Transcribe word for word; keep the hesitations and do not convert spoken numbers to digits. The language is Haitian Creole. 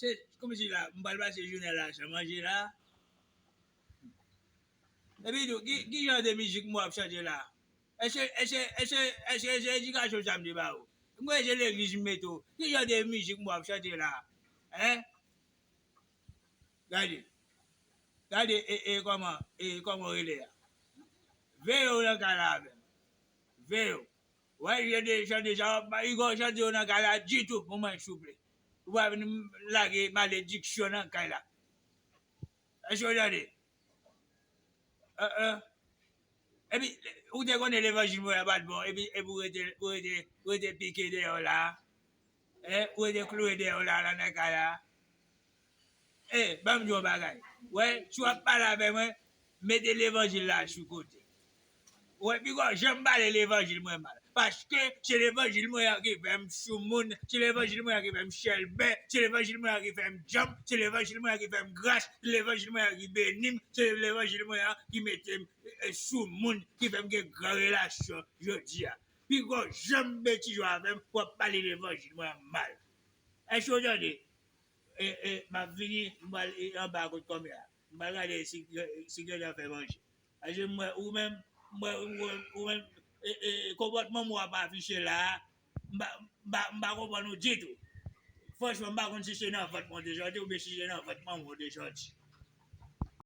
Se kòmsi la, m pral pase jounen la san manje la. Epi tou, ki, ki jan de mizik m w ap chante la? Èske, èske, èske, èske se edikasyon sa m te ba ou? M kwè se legliz m mete w. Ki jan de mizik m w ap chante la? Hein? Gade. Gade, e, e, kòman, e, kòman w rele a? Veye w nan kay la avè m. Veye w. Wè, jan de chante sa, w ap, Igor chante yo nan kay la ditou pou mwen, souple. Ou pa vin lage malediksyon nan kay la. Èske w tande? Epi, ou te konnen levanjil mwen an pa t bon, epi, epi ou rete, ou rete, ou rete pike dèyè w la. Ou rete kloure dèyè w la, la nan kay la. E, ban m di w yon bagay. Wè, si w ap pale avè mwen, mete levanjil la sou kote. Wè, piko, janm pale levanjil mwen mal. Paske se levanjil mwen an ki fè m soumoun, se levanjil mwen an ki fè m chèlbè, se levanjil mwen an ki fè m djanm, se levanjil mwen an ki fè m gras, se levanjil mwen an ki beni m, se levanjil mwen an ki mete m, e, e, soumoun, ki fè m gen gran relasyon jodi a. Piko, janm betize w avè m, w ap pale levanjil mwen an mal. Èske w tande? E, e, m ap vini, m pral, e, anba kot kòmè a. M pral gade si, si Grandjan fè manje. Paske m wè ou menm, m wè ou, ou menm, e, e, konpòtman m wè w ap afiche la a, m pa, m pa, m pa konprann ou ditou. Franchman, m pa konn si se nan vant mwen w te sòti oubyen si se nan vant manman w w te sòti.